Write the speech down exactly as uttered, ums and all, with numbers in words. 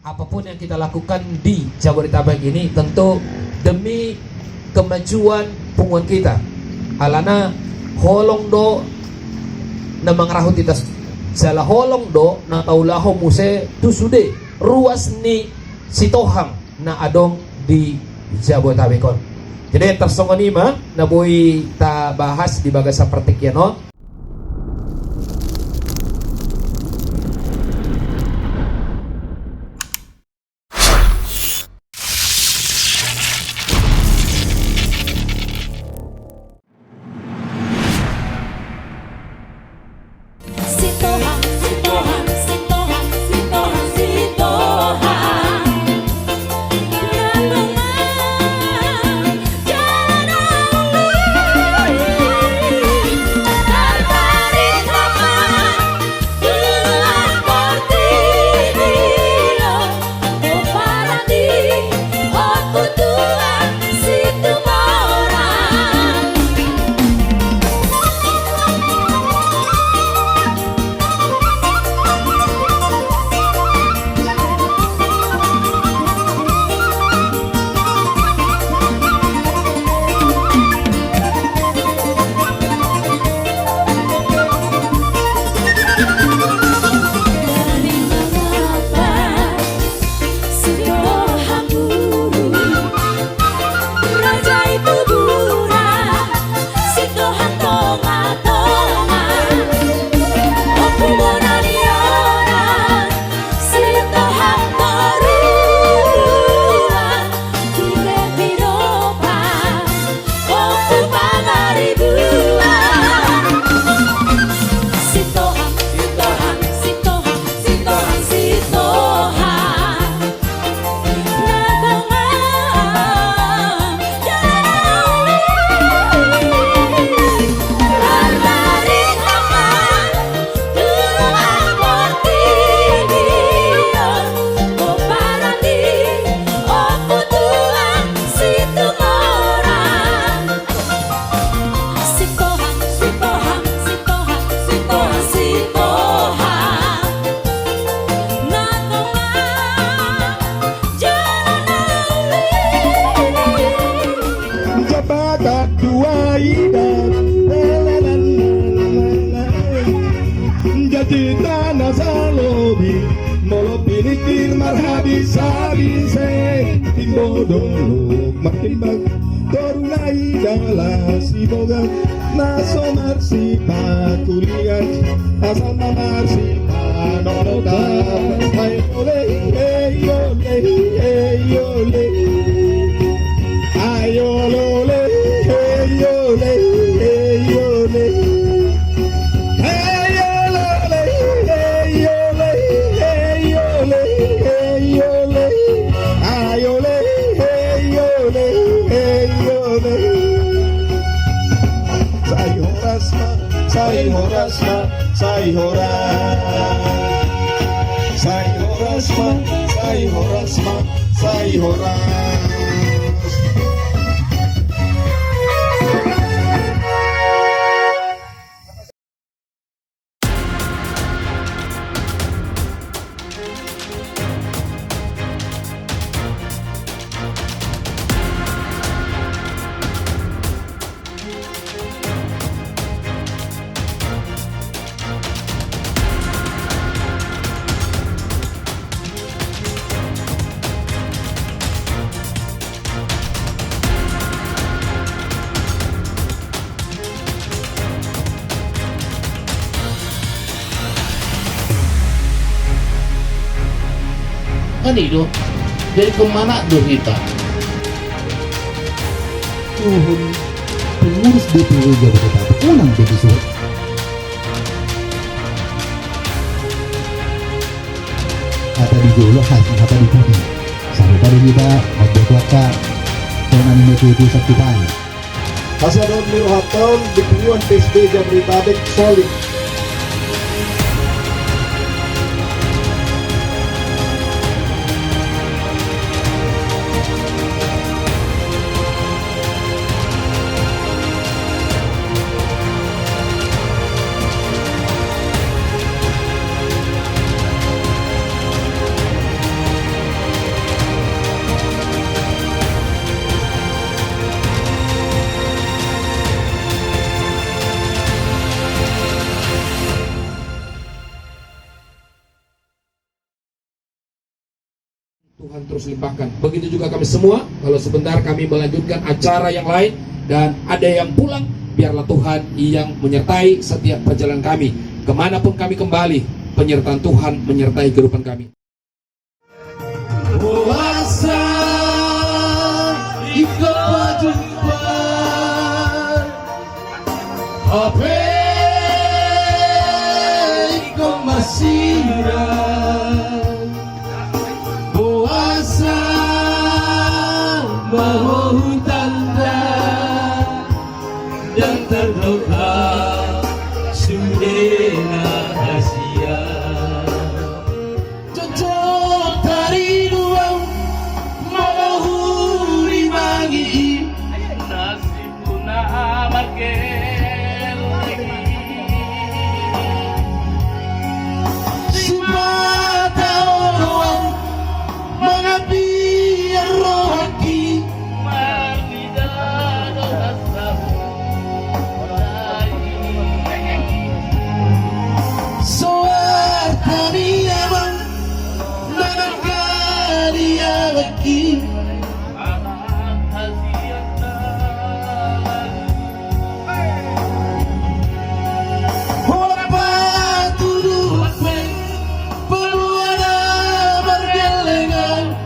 Apapun yang kita lakukan di Jabodetabek ini tentu demi kemajuan punguan kita. Alana holong do na mangarahut hita, jala holong do na taulahon muse tu sude ruas ni sitohang na adong di Jabodetabek on. Jadi tarsongon i ma na boi tabahas di bagasan partingkian on. Jabagat dua ida, jadi tanah salobi, molo piningkir marhabis-habis, eh, timbo dolok martimbang, toru na ida las iboga, na so marsipatulian, asal ma marsipanonotan. Ai ole, ai ole, ai ole. Ai ole, ai ole, ai ole. Ai ole, ai ole, ai ole, ai ole. Ai ole, ai ole, ai ole. Sai horas ma, sai horas ma, sai horas. Sai horas ma, sai horas ma, sai horas. Kan i do. Jadi kemana do hita? Tuhun pengurus D P W Jabodetabek, unang be disuhut. Hata di jolo, hata di pudi. Sarupa do hita mamboto angka dona ni na tuatua sangkupani. Asa dohot ni rohanta on di punguan P S B Jabodetabek solid. Tuhan terus limpahkan. Begitu juga kami semua, kalau sebentar kami melanjutkan acara yang lain dan ada yang pulang, biarlah Tuhan yang menyertai setiap perjalanan kami. Kemanapun kami kembali, penyertaan Tuhan menyertai kehidupan kami. Boasa ingkon pajumpa, hape ingkon masirang? Boasa ma ho hutanda, ndang tardok sude na hasian. Jotjot taridu ahu molo hurimangi i, nasibku na margelek i. Simata olo ahu mangapian rohangki. So arta ni amang na nangkali amangki. Holan patuduhon pe, palua na margellengan.